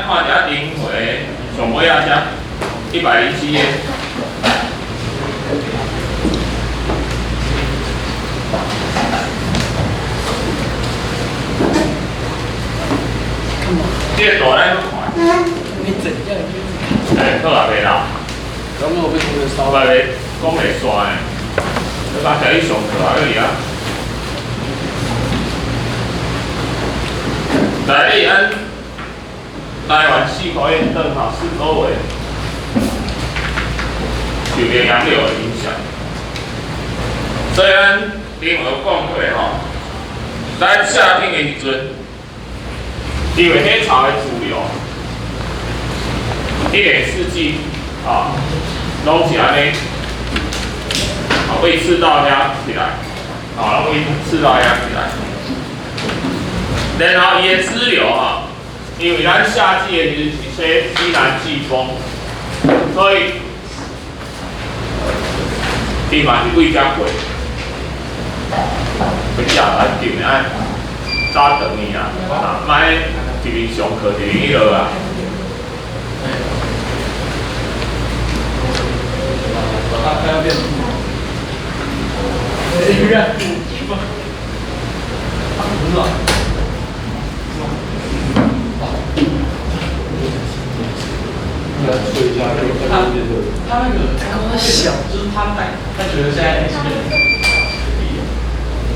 咱看一下頂回上尾仔遮，107頁。這個圖咱看。你怎樣？哎，好啊，袂啦。剛剛我被同學燒。我來講袂煞呢。你剛才去上課啊，你啊。來，你按台灣四合院轉吼，四周圍受著洋流的影響，所以咱頂回講過吼，咱夏天的時陣，因為黑潮的主流，一年四季啊，攏是按呢，啊，為赤道遐起來，啊，攏為赤道遐起來。然後伊的支流哈，因為咱夏季的時陣是吹西南季風，所以伊嘛是為遮過，回家來定愛早轉去啊，啊，莫一邊上課一邊彼落啊。他要變。不是啊。他那個他小，就是他帶，他覺得現在 X 變。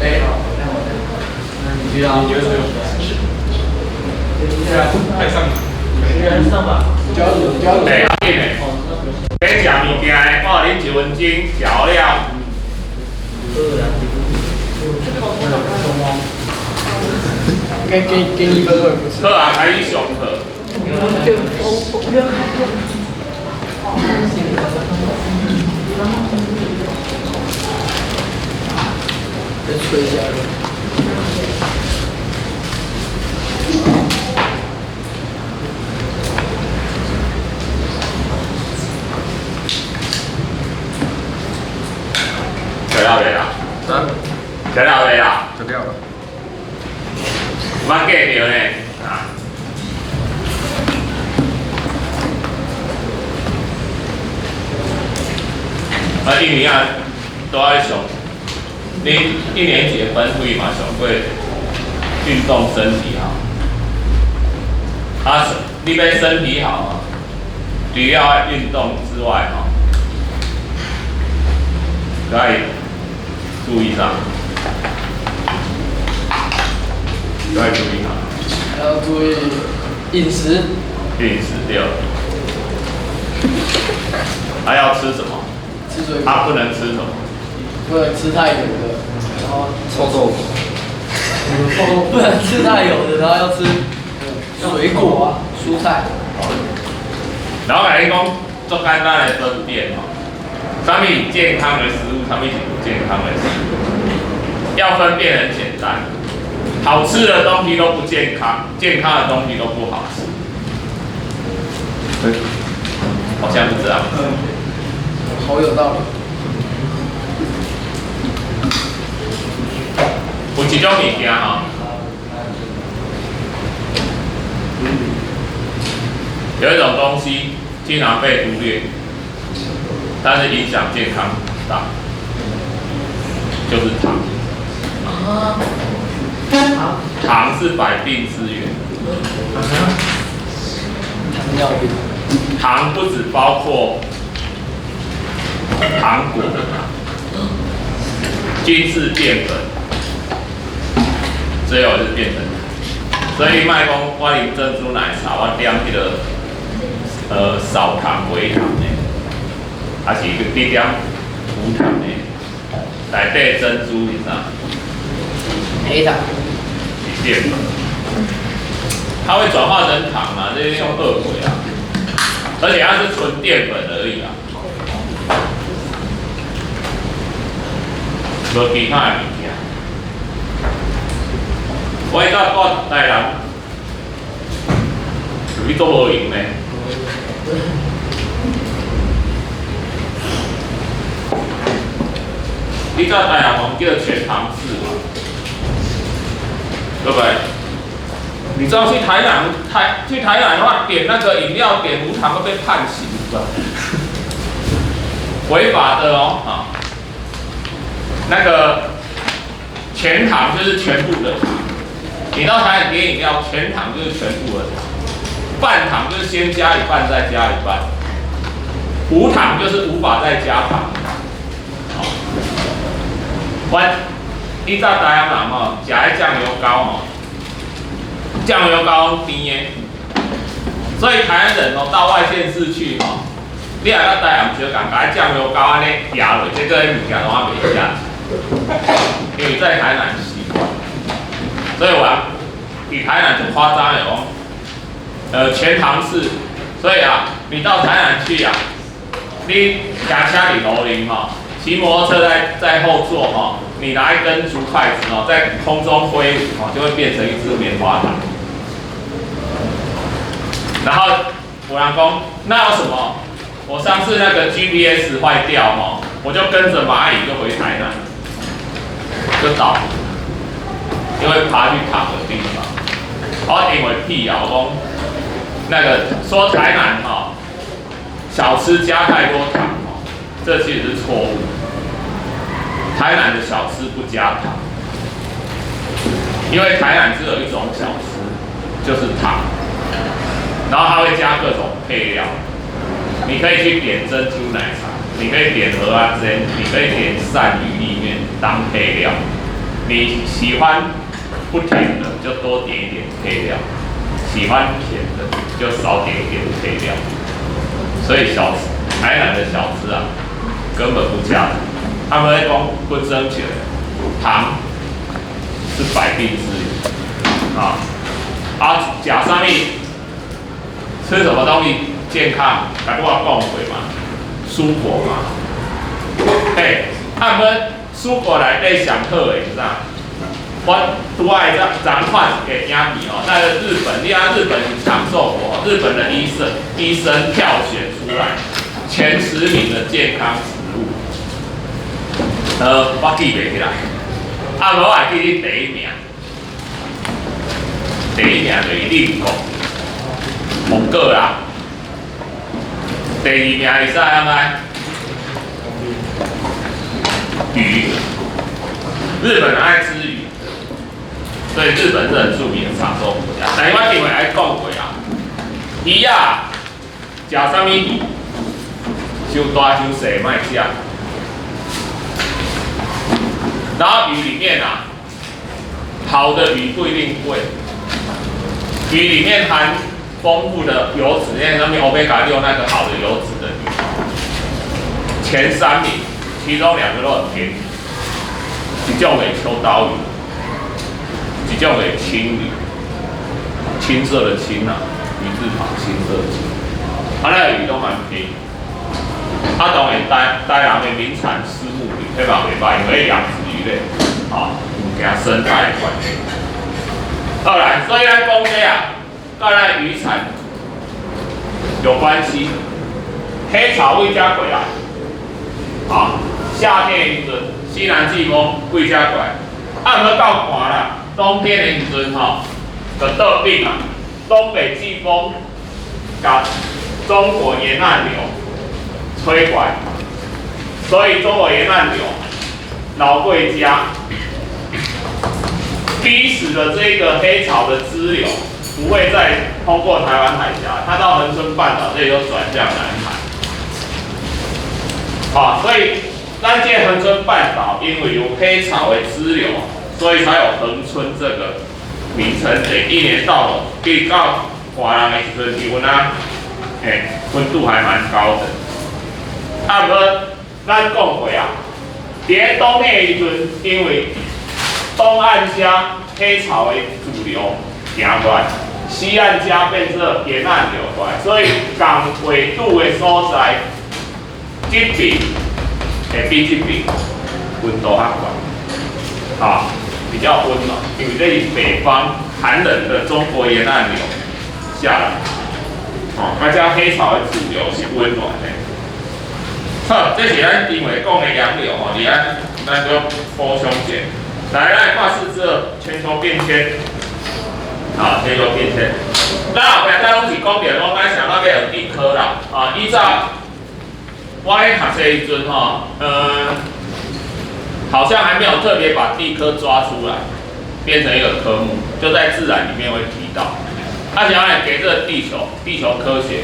哎，你啊，你覺得對啊，快上，上吧。哎，要緊的，欲食物件的，我予恁一分鐘食好了。給你一分鐘也不吃。好啊，開始上課。再吹一下。食了未啦？啊？食了未啦？食了。捌過著呢？啊。啊，一年啊，都愛上，你一年級的分會嘛上過運動身體好。啊，你欲身體好啊，除了愛運動之外，吼，該注意啥？該注意啥？要注意飲食。飲食對。還要吃什麼？吃水果。啊，不能吃什麼？不能吃太油的，然後臭豆腐。不能吃太油的，然後要吃水果啊、蔬菜。然後共你講，足簡單的分辨吼，啥物是健康的食物，啥物是不健康的食物。要分辨很簡單，好吃的東西都不健康，健康的東西都不好吃。好像是這樣。好有道理。有一種物件吼，有一種東西經常被忽略，但是影響健康很大，就是糖。糖是百病之源。糖尿病。糖不只包括糖果、精致澱粉，最後就變成糖。所以莫講我啉珍珠奶茶，我點彼個少糖、微糖的，還是你點無糖的，內底珍珠是啥？黑糖。是澱粉，它會轉化成糖啊，這些用惡鬼啊，而且它是純澱粉而已啊，無其他的物件。我以前住台南，你做無閒呢？你知台南人叫全糖市嘛？對不對？你知道去台南的話，點那個飲料點無糖會被判刑的，違法的哦。啊，那個全糖就是全部的糖，你到台南點飲料，全糖就是全部的糖，半糖就是先加一半再加一半，無糖就是無法再加糖。好，我以早台南人吼，食彼醬油膏吼。醬油膏甜的，所以台灣人哦到外縣市去吼，你若到台南相共，共彼醬油膏按呢壓落，這個物件攏還袂食，因為在台南習慣，所以我佇台南就誇張的哦，全糖式，所以啊，你到台南去啊，你騎車佇路頂吼，騎摩托車在後座吼，你拿一根竹筷子哦，在空中揮舞哦，就會變成一支棉花糖。然後有人講，那有什麼？我上次那個 GPS 壞掉哦，我就跟着螞蟻就回台南，就倒，因為爬去糖的地方。我因為闢謠講，那個說台南哈小吃加太多糖哦，這其實是錯誤。台南的小吃不加糖，因為台南只有一種小吃，就是糖。然後它會加各種配料，你可以去點珍珠奶茶，你可以點蚵仔煎，你可以點鱔魚意麵當配料。你喜歡不甜的就多點一點配料，喜歡甜的就少點一點配料。所以小吃，台南的小吃啊，根本不加糖。他們會講不爭錢，糖是百病之源啊。啊，食啥物？吃什麼東西健康？來我講過嘛，蔬果嘛。嘿，啊，毋蔬果內底上好的是啥？我拄愛昨昨看一個影片哦，那個日本，你看日本是長壽國，日本的醫生票選出來前10名的健康食物，我記袂起來，啊，無我會記得第一名，第一名就是林果。紅果啦，第二名是啥物？魚。日本人愛吃魚，所以日本是很著名的長壽國家。但是我頂回愛講過啊，魚仔，食啥物魚？傷大傷細莫食。然後魚裡面啊，好的魚不一定貴，魚裡面含豐富的油脂，因為那邊歐米伽六那個好的油脂的魚，前三名，其中兩個都很便宜，一種是秋刀魚，一種是青魚，青色的青啊，魚字旁青色的青，啊，那個魚都蠻便宜。啊，當然台南的名產虱目魚，彼嘛袂䆀，因為養殖魚類，啊，有驚生態的關係。好來，所以咱講這啊，佮咱漁產有關係。黑潮佇遮過來？啊，夏天的時陣，西南季風佇遮過來？啊，毋過到寒啦，冬天的時陣吼，就倒轉啊，東北季風共中國沿岸流吹過來，所以中國沿岸流流過遮，逼使的這個黑潮的支流不會再通過台灣海峽，它到恆春半島這裡就轉向南海。好，所以咱這恆春半島因為有黑潮的支流，所以才有恆春這個名稱。對，一年到頭比較寒冷的時陣，氣溫啊，欸，溫度還蠻高的。啊，毋過咱講過啊，佇咧冬天的時陣，因為東岸遮黑潮的主流行過來，西岸遮變做沿岸流過來，所以仝緯度的所在，這邊會比這邊溫度較懸，啊，比較溫暖，因為這是北方寒冷的中國沿岸流下來，哦，啊，遮黑潮的主流是溫暖的。好，這是咱頂回講的洋流吼，佇咱咱閣補充者。來，咱看四字全球變遷。啊，全球變遷。咱後壁仔攏是講著講咱啥物欲學地科啦。啊，以早我咧讀冊時陣吼，好像還沒有特別把地科抓出來，變成一個科目，就在自然裡面會提到。啊，想來給這個地球，地球科學。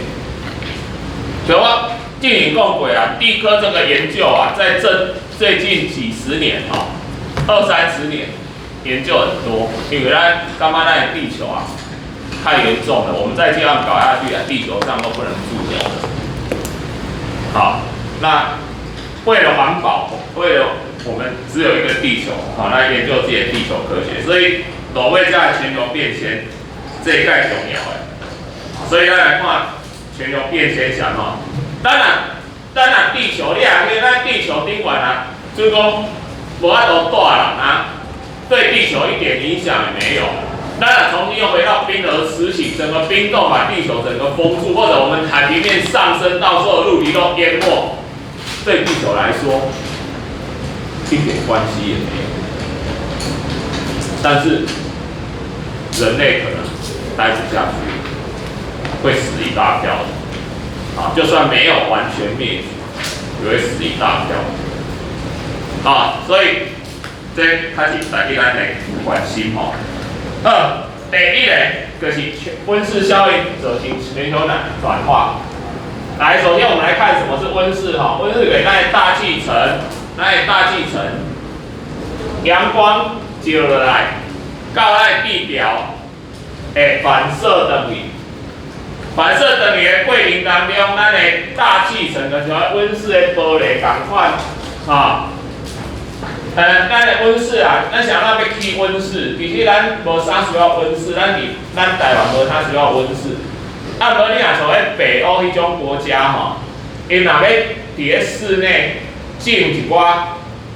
所以我之前講過啊，地科這個研究啊，在這最近幾十年吼，二三十年研究很多，因為咱感覺咱的地球啊太嚴重了，我們再這樣搞下去啊，地球上都不能住人了。好，那為了環保，為了我們只有一個地球，好，來研究這些地球科學，所以所謂在全球變遷這一概重要的，所以咱來看全球變遷啥吼。當然，當然地球你啊，咱地球頂懸啊，就是講無法度蹛人啊，對地球一點影響也沒有。當然，重新又回到冰河時期，整個冰凍把地球整個封住，或者我們海平面上升到所有陸地都淹沒，對地球來說一點關係也沒有。但是人類可能待不下去，會死一大票的。啊，就算沒有完全滅絕，也會死一大票。啊，所以這開始大家咱來關心吼。二，第一個就是溫室效應造成全球暖暖化。來，首先我們來看什麼是溫室哈？溫室給咱大氣層，咱大氣層，陽光照落來，到咱地表會反射轉去，反射轉去的過程當中，咱的大氣層就像溫室的玻璃仝款，啊。咱的溫室啊，咱想欲欲起溫室，其實咱無啥需要溫室，咱佇咱台灣無啥需要溫室。啊，無你若像彼北歐彼種國家吼，𪜶若欲佇咧室內種一寡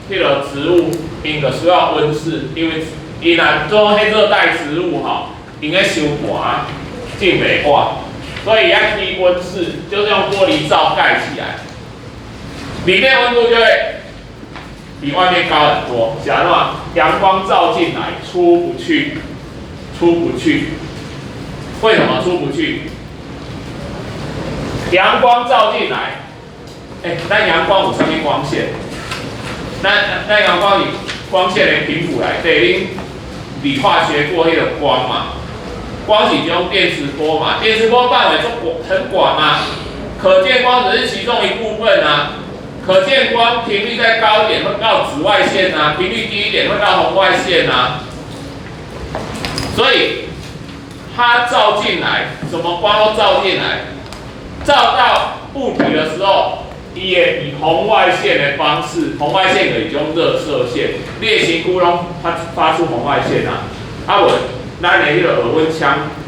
彼個植物，𪜶就需要溫室，因為𪜶若種彼熱帶植物吼，𪜶咧傷寒，種袂活，所以愛起溫室，就是用玻璃罩蓋起來，裡面溫度就會比外面高很多。假如話陽光照進來出不去，出不去。為什麼出不去？陽光照進來，欸，咱陽光有啥物光線？咱陽光是光線的頻譜來，對，恁理化學過彼個光嘛？光是一種電磁波嘛？電磁波範圍就廣很廣啊，可見光只是其中一部分啊。可見光頻率再高一點會到紫外線啊，頻率低一點會到紅外線啊。所以它照進來，什麼光都照進來，照到物體的時候，伊會以紅外線的方式，紅外線就是一種熱射線，你的身軀攏發出紅外線啊。啊無，咱的彼個額溫槍，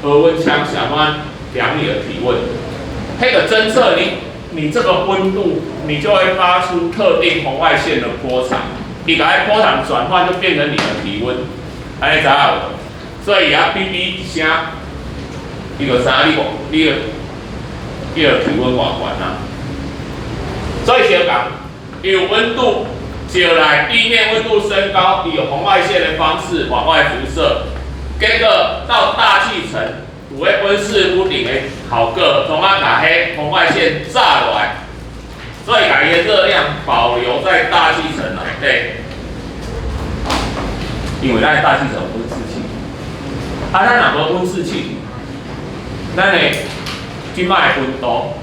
額溫槍想辦量你的體溫，彼個偵測你這個溫度，你就會發出特定紅外線的波長，你共彼波長轉換就變成你的體溫，按呢知影無？所以伊遐嗶嗶一聲，伊就知影你個體溫偌懸啊。所以相仝，伊有溫度照來，地面溫度升高，以紅外線的方式往外輻射，結果到大氣層，有彼溫室屋頂的效果，從啊共彼紅外線炸落來，所以共伊的熱量保留在大氣層內底。因為咱的大氣層有溫室氣體，啊，咱若無溫室氣體，咱的這擺的溫度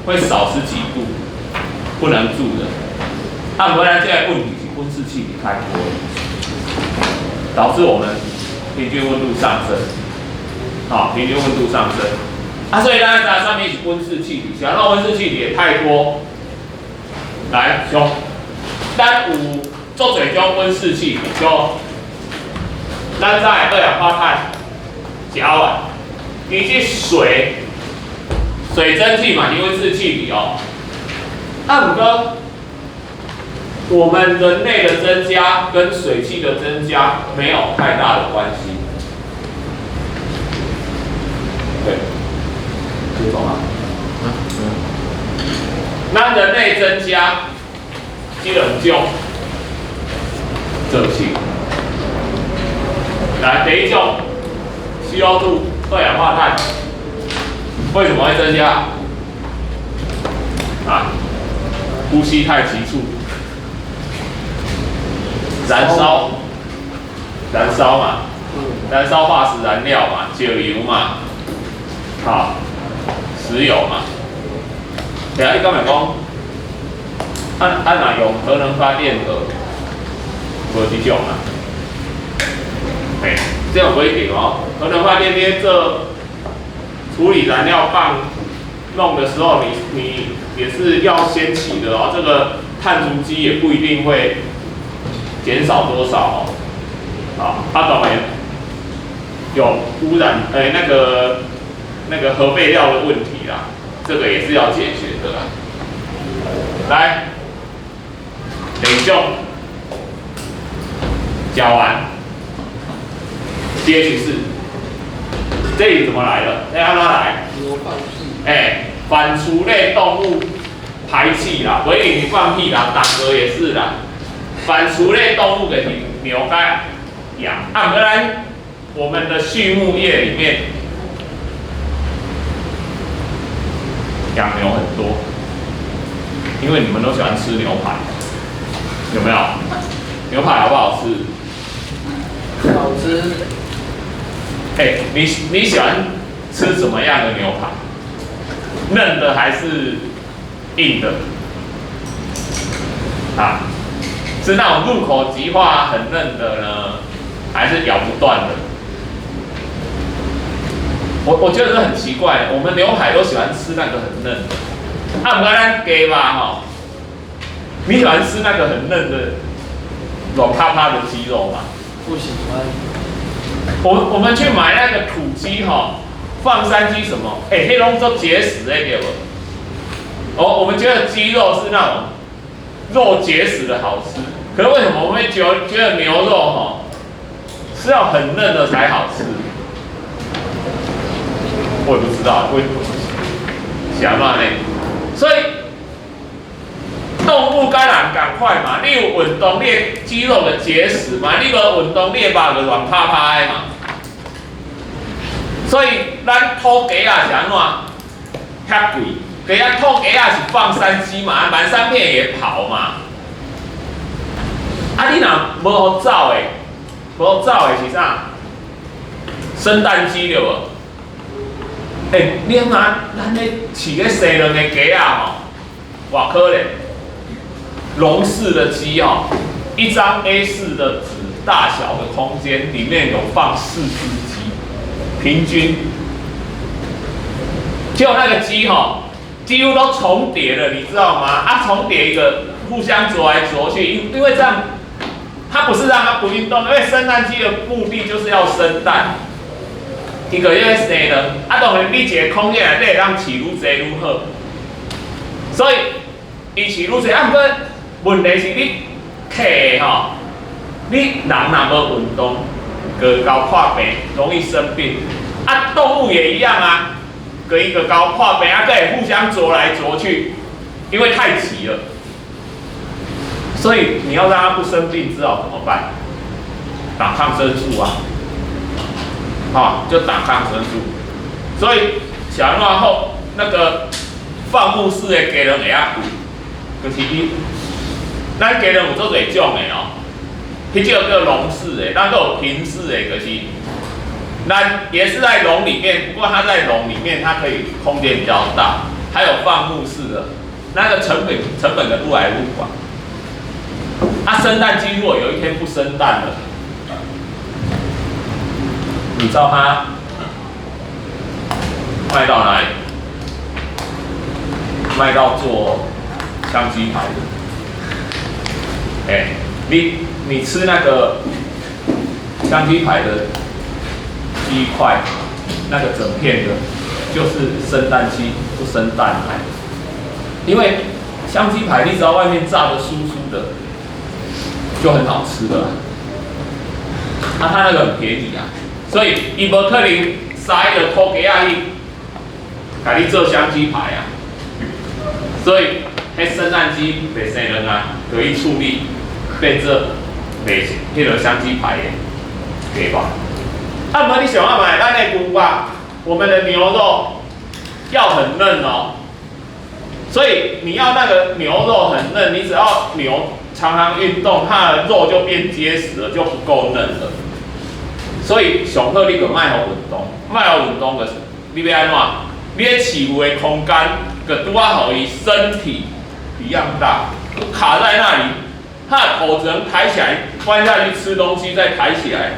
會少十幾度，不能住的。啊，無咱這個問題是溫室氣體太多了，導致我們平均溫度上升。好，平均溫度上升。啊，所以咱知啥物是溫室氣體？想到溫室氣體也太多，來，兄，咱有足濟種溫室氣體，像咱知二氧化碳、甲烷，以及水、水蒸氣嘛，是溫室氣體哦。啊，毋過我們人類的增加跟水汽的增加沒有太大的關係。對，聽懂嗎？那人類增加這兩種造成。來，第一種 CO2，二氧化碳為什麼會增加？啊，呼吸太急促，燃燒，燃燒嘛，燃燒化石燃料嘛，石油嘛，好，石油嘛。對啊，你敢會講，按按若用核能發電的，無這種啊？嘿，這有規定哦。核能發電你做處理燃料棒弄的時候，你也是要掀起的哦。這個碳足跡也不一定會減少多少哦。啊，啊當然有污染，欸，那個核廢料的問題啦，這個也是要解決的啦。來，第二種，甲烷，CH4，這裡怎麼來的？這按怎來？牛放屁。欸，反芻類動物排氣啦，不一定是放屁啦，打嗝也是啦。反芻類動物就是牛佮羊，啊，毋過咱我們的畜牧業裡面養牛很多，因為你們都喜歡吃牛排，有沒有？牛排好不好吃？好吃。欸，你喜歡吃怎麼樣的牛排？嫩的還是硬的？啊，是那種入口即化很嫩的呢，還是咬不斷的？我覺得這很奇怪，我們牛排都喜歡吃那個很嫩的，啊，毋過咱雞肉吼，你喜歡吃那個很嫩的軟趴趴的雞肉嗎？不喜歡。我們去買那個土雞吼，放山雞什麼？欸，彼攏足結實的對無？哦，我們覺得雞肉是那種肉結實的好吃，可是為什麼我們會覺得牛肉吼是要很嫩的才好吃？我也不知道為什麼，是按怎呢？所以動物佮人仝款嘛，你有運動，你的肌肉就結實嘛；你無運動，你的肉就軟趴趴的嘛。所以咱土雞仔是按怎？遐貴，雞仔土雞仔是放山雞嘛，滿山遍野跑嘛。啊，你若無予走的，無予走的是啥？生蛋雞對無？欸，你諗下，咱咧飼咧生卵的雞仔吼，偌可憐。籠式的雞哦，一張 A4 的紙大小的空間裡面有放四隻雞，平均，就那個雞吼，幾乎都重疊了，你知道嗎？啊，重疊一個，互相啄來啄去，因為這樣，它不是讓它不運動，因為生蛋雞的目的就是要生蛋。伊個要生卵，啊，當然你一個空間內底會當飼愈濟愈好，所以伊飼愈濟，啊，毋過問題是你客吼，你人若無運動，就會破病，容易生病。啊，動物也一樣啊，個一個𠢕破病，啊，閣會互相啄來啄去，因為太擠了。所以你要讓它不生病，知道怎麼辦？打抗生素啊。好，就打抗生素。所以是按怎好，那個放牧式的雞卵會較貴，就是伊，咱雞卵有足濟種的哦，彼種叫籠式的，咱閣有平式的，就是咱也是在籠裡面，不過它在籠裡面，它可以空間比較大，還有放牧式的，那個成本就愈來愈懸。啊，生蛋雞如果有一天不生蛋了，你知道它賣到哪裡？賣到做香雞排的。欸，你吃那個香雞排的雞塊，那個整片的，就是生蛋雞不生蛋來的。因為香雞排你只要外面炸的酥酥的，就很好吃的。啊，它那個很便宜啊。所以伊無可能殺彼个土雞仔去，共你做香雞排啊。所以，彼生蛋雞袂生卵啊，可以處理變做賣彼个香雞排的雞肉。啊，毋過你想看覓，咱的牛肉我們的牛肉要很嫩哦，所以你要那個牛肉很嫩，你只要牛常常運動，它的肉就變結實了，就不夠嫩了。所以上好你就莫予運動，莫予運動就是你欲按怎？你咧飼牛的空間，就拄仔予伊身體一樣大，卡在那裡，它的頭只能抬起來，彎下去吃東西，再抬起來，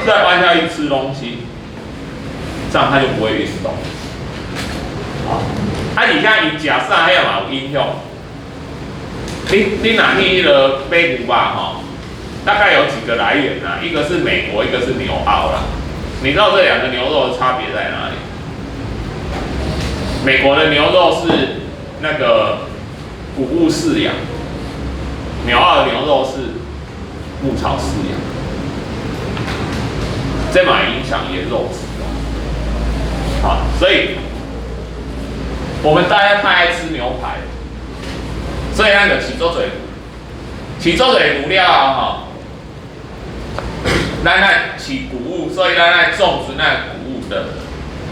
再彎下去吃東西，這樣它就不會運動。啊，而且伊食啥彼嘛有影響。你若去彼个買牛肉吼，大概有幾個來源啊？一個是美國，一個是紐澳啦。你知道這兩個牛肉的差別在哪裡？美國的牛肉是那個穀物飼養，紐澳的牛肉是牧草飼養，這嘛影響伊的肉質哦。好，所以我們大家太愛吃牛排，所以咱就飼足濟，飼足濟牛了後吼，咱愛飼穀物，所以咱愛種植那個穀物的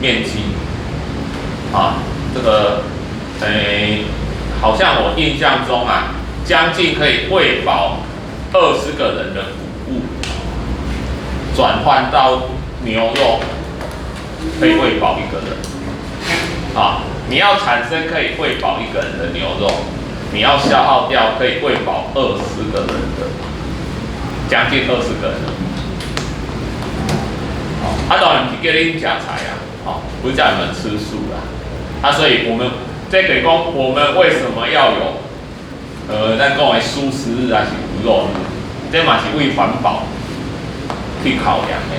面積。啊，這個，欸，好像我印象中啊，將近可以餵飽20個人的穀物，轉換到牛肉，可以餵飽一個人。啊，你要產生可以餵飽一個人的牛肉，你要消耗掉可以餵飽二十個人的，將近二十個人。啊，當然毋是叫恁食菜啊，哦，不是叫你們吃素啦。啊，所以我們這個講，我們為什麼要有，咱講的素食日還是無肉日？這嘛是為環保去考量的。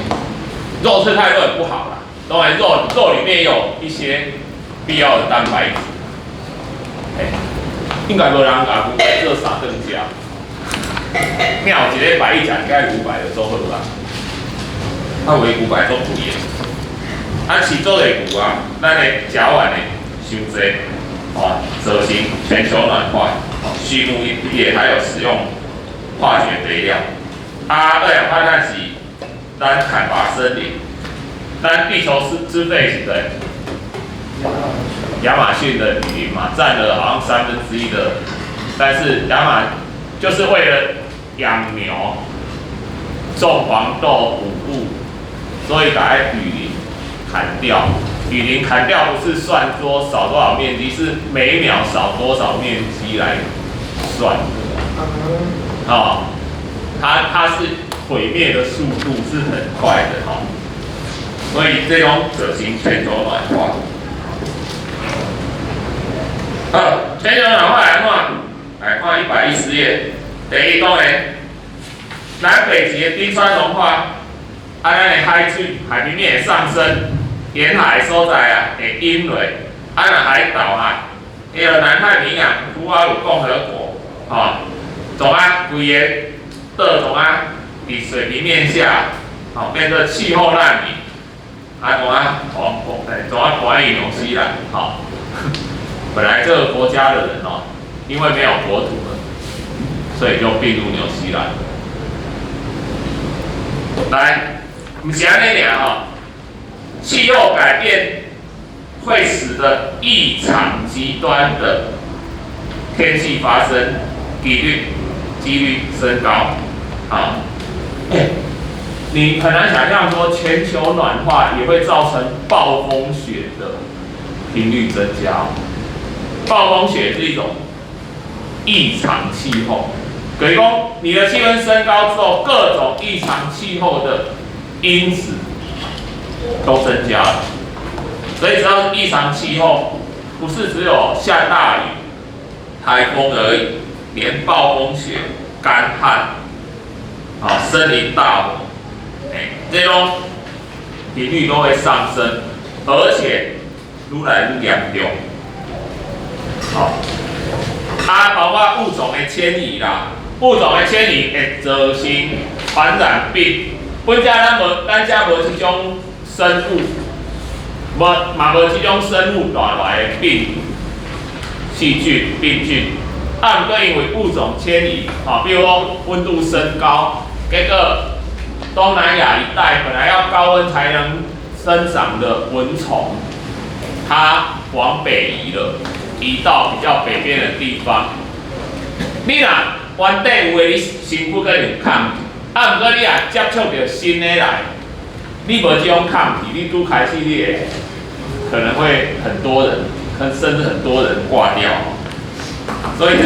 肉吃太多也不好啦，當然肉裡面有一些必要的蛋白質。欸，應該無人共牛排做三頓食。你有一禮拜伊食一擺牛排就足好啦。啊，有的牛排足貴的。啊，飼足濟牛啊，咱的甲烷的傷濟，哦，造成全球暖化。畜牧業還有使用化學肥料。啊，二氧化碳是咱砍伐森林，咱地球之肺是誰？亞馬遜的雨林嘛，佔了好像1/3的，但是亞馬就是為了養牛、種黃豆、穀物，所以把雨林砍掉。雨林砍掉不是算多少多少面積，是每秒少多少面積來算的。哦，它是毀滅的速度是很快的哈，所以這種造成全球暖化。好，全球暖化來看，來看110頁，第一當然，南北極的冰川融化，啊，咱的海水海平面會上升，沿海所在啊會淹落，啊，若海島啊，彼个南太平洋吐瓦魯共和國，吼，總啊規个島總啊佇水平面下，吼變做氣候難民，啊，總啊，哦，欸，總啊搬去紐西蘭，吼。本來這個國家的人哦，因為沒有國土了，所以就併入紐西蘭。來，毋是按呢爾吼，氣候改變會使得異常極端的天氣發生幾率升高。好，你很難想象說全球暖化也會造成暴風雪的頻率增加。暴風雪是一種異常氣候，等於講你的氣溫升高之後，各種異常氣候的因子都增加了。所以只要是異常氣候，不是只有下大雨、颱風而已，連暴風雪、乾旱、啊森林大火，欸，這種頻率都會上升，而且愈來愈嚴重。好，啊，包括物種的遷移啦，物種的遷移會造成傳染病。本遮咱無，咱遮無這種生物，無嘛無這種生物帶來的病細菌、病菌。啊，毋過因為物種遷移，吼，比如講溫度升高，結果東南亞一帶本來要高溫才能生長的蚊蟲，它往北移了，移到比較北邊的地方。你若原底有的，你身軀可能有抗體，啊，毋過你若接觸著新的來，你無這種抗體，你拄開始你會可能會很多人，甚至很多人掛掉。所以這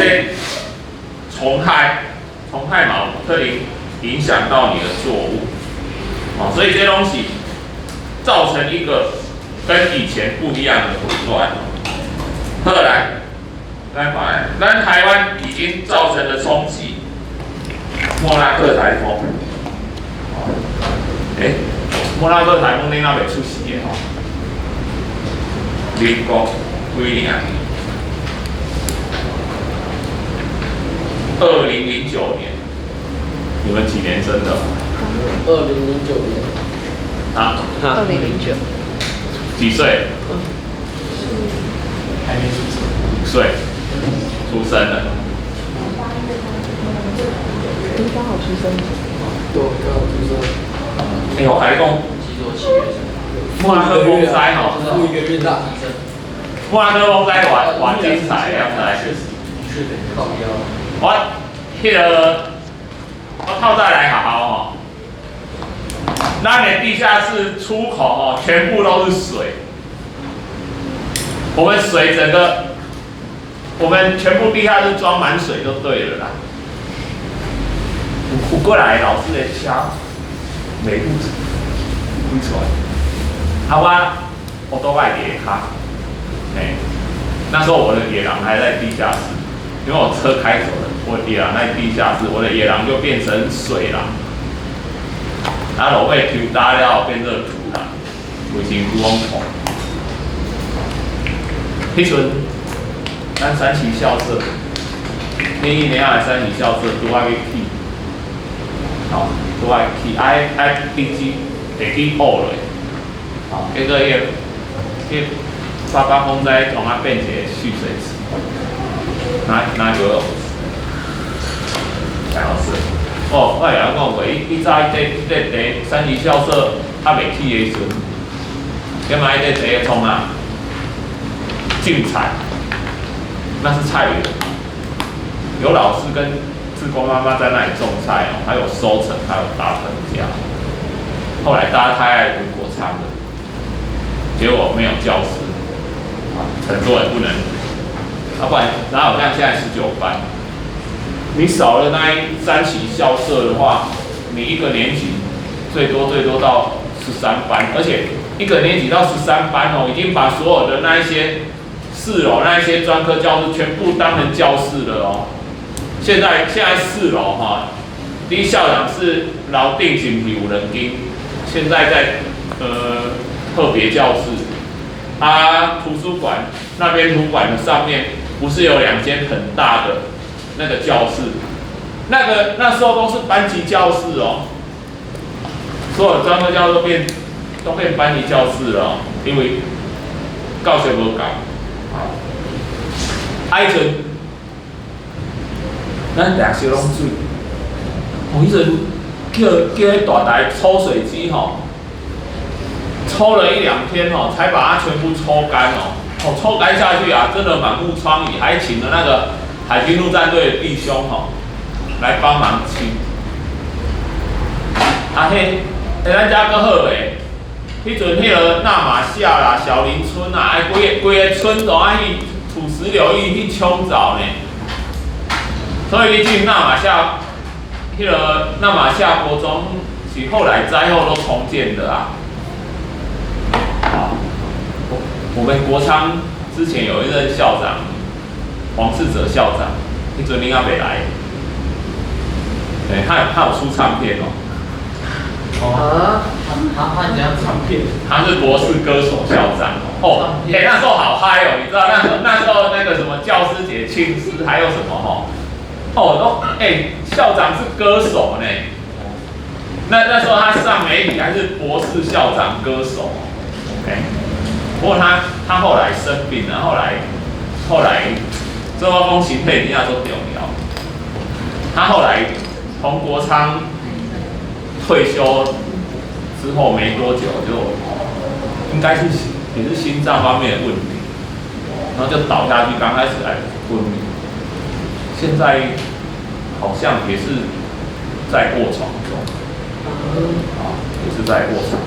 蟲害，蟲害嘛，可能影響到你的作物，哦，所以這東西造成一個跟以前不一樣的混亂。後來，來看，咱台灣已經造成了衝擊，莫拉克颱風。欸，莫拉克颱風恁猶未出世的吼？民國幾年？2009年。你們幾年生的？2009年。啊？2009。幾歲？還沒出生。5歲，出生了。你剛好出生。對，剛好出生。欸，我共你講，莫拉克風災吼，一個月大。莫拉克風災偌偌精彩，知毋知？我彼個，我透早來學校吼，咱的地下室出口吼，全部都是水。我們水整個，我們全部地下室裝滿水就對了啦。有過來老師的車，袂開出來。啊，我都愛佇下跤，欸，那時候我的野狼還在地下室，因為我車開走了，我野狼在地下室，我的野狼就變成水狼。啊，落尾抽焦了變做土狼，規身軀攏土。彼陣，咱三期校舍，那一年的三期校舍拄愛去起，吼，拄愛起，愛愛地基地基挖落，吼，結果彼個彼八八風災將它變一個蓄水池，哪哪游泳池，老師，哦，我會曉講過，伊伊早彼個彼個地三期校舍猶未起的時陣，點仔彼個地創啥？種菜，那是菜園，有老師跟志工媽媽在那裡種菜哦，還有收成，還有搭棚架。後來大家太愛讀國昌了，結果沒有教師，啊，很多人不能，啊，不然哪有像現在19班？你少了那一三期校舍的話，你一個年級最多最多到13班，而且一個年級到十三班哦，已經把所有的那一些四樓那一些專科教室全部當成教室了哦。現在四樓哈，第一校長室樓頂是毋是有兩間？現在在特別教室，啊，圖書館那邊圖書館的上面不是有兩間很大的那個教室？那個那時候都是班級教室哦，所有專科教室都變班級教室了哦，因為教學無夠。啊，彼陣，咱定燒攏水，哦，彼陣叫彼大台抽水機吼，抽了一兩天哦，才把它全部抽乾哦。哦，抽乾下去啊，真的滿目瘡痍，還請了那個海軍陸戰隊的弟兄吼來幫忙清。啊，彼，欸，咱遮閣好咧，彼陣彼个那瑪夏啦、小林村啊，哎，規個規个村都愛去土石流去去沖走呢。所以你進那瑪夏，彼个那瑪夏國中是後來災後都重建的啊。好，我們國昌之前有一任校長黃世哲校長，彼陣恁猶未來，對，他有出唱片哦。啊？他怎樣唱片？他是博士歌手校長哦。欸，那時候好嗨哦，你知道那時候那個什麼教師節慶師還有什麼吼？哦，都欸，校長是歌手呢。那時候他上媒體還是博士校長歌手。OK，不過他後來生病了，後來這我講身體真正足重要。他後來洪國昌退休之後沒多久就應該是也是心臟方面的問題，然後就倒下去，剛開始還昏迷，現在好像也是在臥床中，啊，也是在臥床。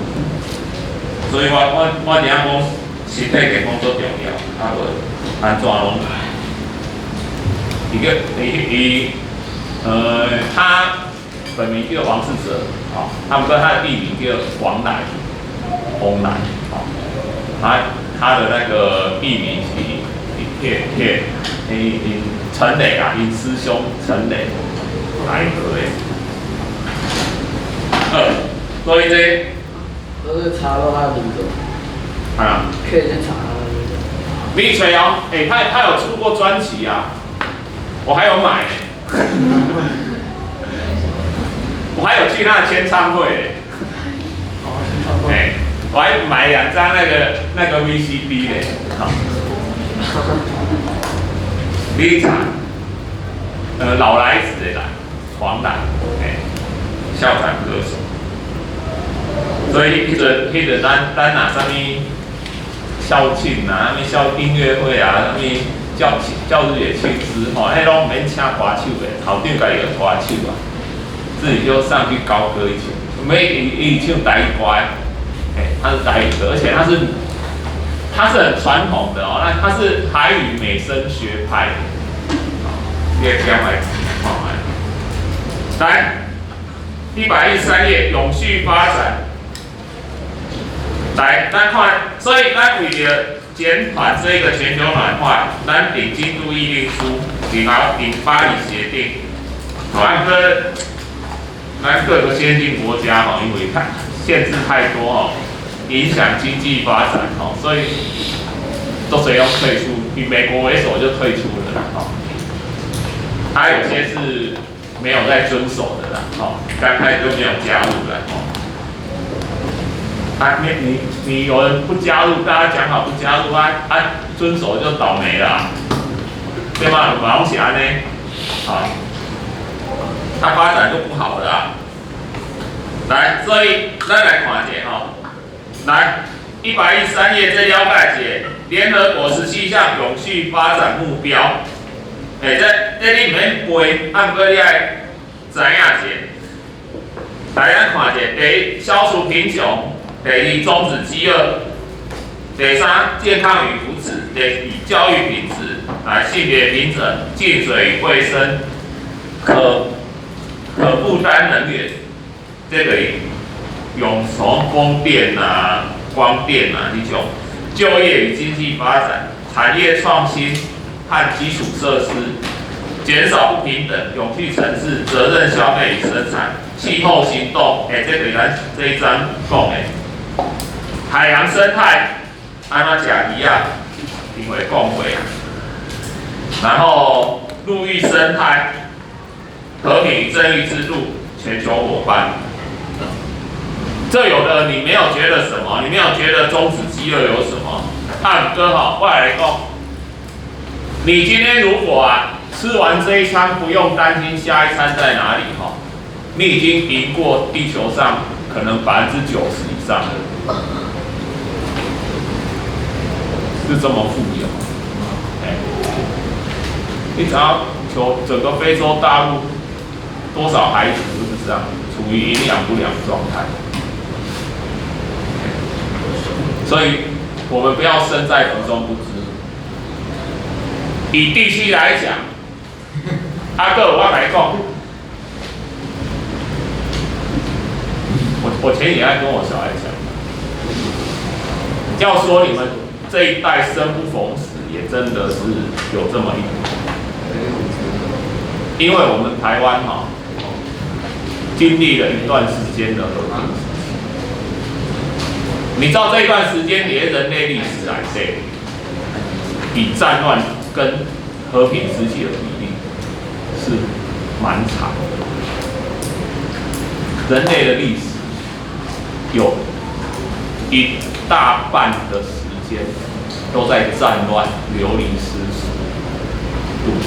所以我知影講身體健康足重要，啊無按怎攏，伊叫伊伊呃，他本名叫王志哲，啊，他們跟他的藝名叫王來，王來，啊，他的那個藝名是彼彼𪜶陳雷啊，𪜶師兄陳雷來學的。所以這都是查到他的名字。啊，可以去查他的名字。你揣哦，欸，他有出過專輯啊，我還有買，我還有去他的簽唱會，欸，我還買2張那個 VCD 嘞，好，你查，老來子的啦，黃來，欸，笑談歌手，所以彼陣咱若啥物校慶啊，啥物校音樂會啊，啥物教日也慶師吼，彼攏毋免請歌手的，校長家己就歌手啊，自己就上去高歌一曲，沒伊唱台語歌，欸，他是台語歌，而且他是很傳統的哦，那他是台語美聲學派的，你來講來看覓，來113頁永續發展。來，咱看，所以咱為著減緩這個全球暖化，咱訂京都議定書，然後訂巴黎協定，好，啊，閣咱各個先進國家吼，因為太限制太多吼，影響經濟發展吼，所以都這樣退出，以美國為首就退出了啦，吼。還有些是沒有在遵守的啦，吼，剛開始就沒有加入了，吼。啊，你有人不加入，大家講好不加入啊啊，遵守就倒霉了，對嗎？嘛攏是按呢，好，它發展就不好了啊。來，所以咱來看一下吼，來113頁這了解一下聯合國17項永續發展目標。欸，這你毋免背，啊，毋過你愛知影一下。來，咱看一下，第一，消除貧窮；第二，終止飢餓；第三，健康與福祉；第四，教育品質；來，性別平等、淨水與衛生、可負擔能源，這個用什麼風電啊、光電啊這種，就業與經濟發展、產業創新和基礎設施、減少不平等、永續城市、責任消費與生產、氣候行動，欸，這個咱這一章講的，海洋生態，按怎食魚仔，因為講過，然後陸域生態、和平與正義之路、全球夥伴，這有的你沒有覺得什麼，你沒有覺得終止飢餓有什麼？啊，哥吼，我來講，你今天如果啊吃完這一餐不用擔心下一餐在哪裡哈，你已經贏過地球上可能90%以上的人，是這麼富有。哎，你只要求整個非洲大陸多少孩子都是這樣，處於營養不良狀態。所以，我們不要身在福中不知。以地區來講，阿哥我來講，我前幾天跟我小孩講，要說你們這一代生不逢時，也真的是有這麼一點。因為我們台灣哈，經歷了一段時間的和平時期，你知道這段時間連人類歷史來說，比戰亂跟和平時期的比例是蠻長的。人類的歷史有一大半的時間都在戰亂、流離失所度過。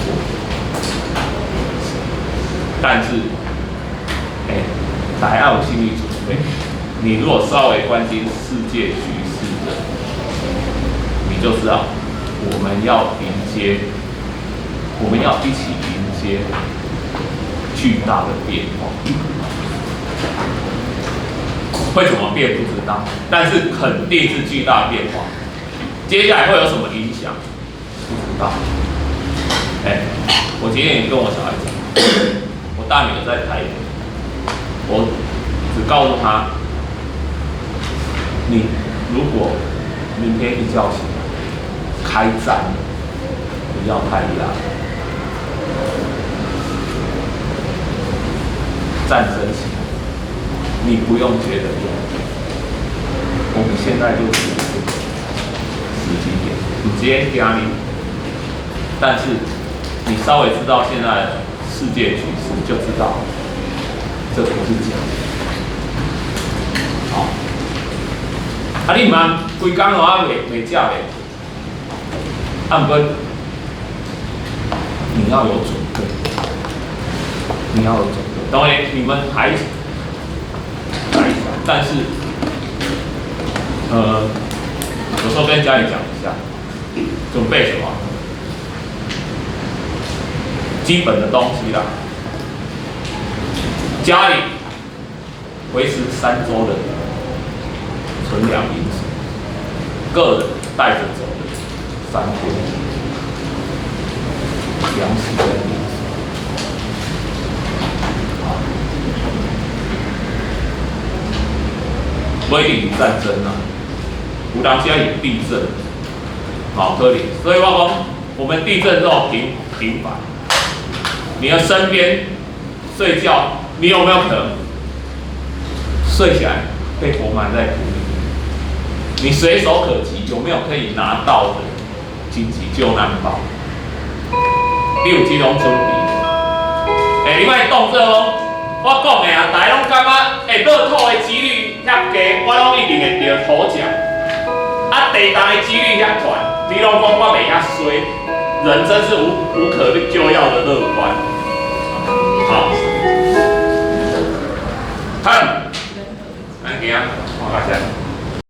但是，欸，大家有心理準備。你如果稍微關心世界局勢，人，你就知道我們要迎接，我們要一起迎接巨大的變化。會怎麼變不知道，但是肯定是巨大變化。接下來會有什麼影響？不知道。哎，我今天也跟我小孩講，我大女兒在台北，我只告訴她，你如果明天一覺醒來開戰了，不要太壓抑。戰爭起來，你不用覺得壓抑。我們現在就是這個時機點，你今天壓力，但是你稍微知道現在的世界局勢，就知道這不是假的。好，啊，你毋通規工攏啊袂袂食咧，啊，毋過你要有準備，你要有準備。當然你們還小，但是，有時候跟家裡講一下，準備什麼？基本的東西啦，家裡維持3週的存糧飲水，個人帶着走的3天糧食跟飲水。啊，不一定戰爭啊，有當時是地震，好可能。所以我講，我們地震這種頻頻繁，你的身邊睡覺，你有沒有可能睡起來被活埋在土裡？你隨手可及有沒有可以拿到的緊急救難包？你有這種準備？欸，你莫當做講，我講的啊，大家攏感覺，欸，樂透的幾率遐低，我攏一定會著頭獎。啊，地動的幾率遐懸，你攏講我袂遐衰，人真是無可救藥的樂觀。